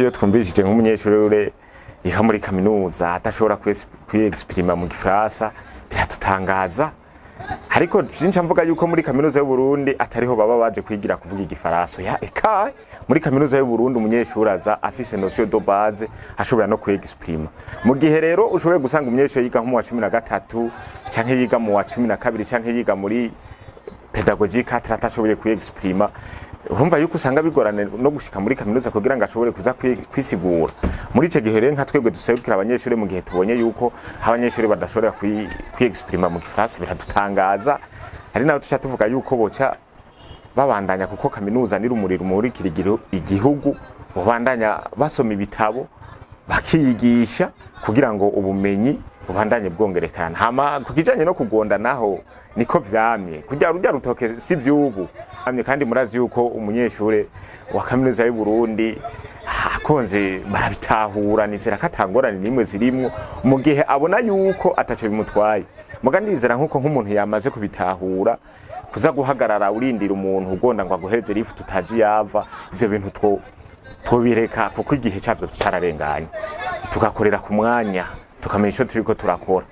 Iyo twumvishije nk'umunyeshuri yiga muri kaminuza adashobora kwiyexprima mu gifaransa, biradutangaza. Ariko sinca mvuga yuko muri kaminuza y'u Burundi atariho baba baje kwigira kuvuga igifaransa. Ya eka, muri kaminuza y'u Burundi umunyeshuri aza afise notion de base, ashobora no kwiyexprima. Mu gihe rero ushoboye gusanga umunyeshuri yiga nko mu wa 13, canke yiga mu wa 12, canke yiga muri pédagogie 4, atashoboye kwiyexprima, urumva yuko usanga bigorane no gushika muri kaminuza kugira ngo ashobore kuza kwisigura. Muri ico gihe rero, nka twebwe duserukira abanyeshuri, mu gihe tubonye yuko abanyeshuri badashobora kwiyexprima mu gifaransa, biradutangaza. Ari naho tuca tuvuga yuko boca babandanya, kuko kaminuza ni rumuri rumurikira igihugu. Bobandanya basoma ibitabo, bakiyigisha kugira ngo ubumenyi bubandanye bwongerekana. Hama ku kijanye no kugonda naho, niko vyamye kurya rurya rutoke, si vy'ubu. Kandi murazi yuko umunyeshure wa kaminuza y'u Burundi akonze barabitahura. Nizera ko atangorane nimwe zirimwo mu gihe abona yuko ataco bimutwaye. Muga ndizera nkuko nk'umuntu yamaze kubitahura, kuza guhagarara urindira umuntu ugonda ngo aguhereze lift utaji yava, ivyo bintu tubireka, kuko igihe cyavyo cararenganye, tugakorera ku mwanya, tukamenya ico turiko turakora.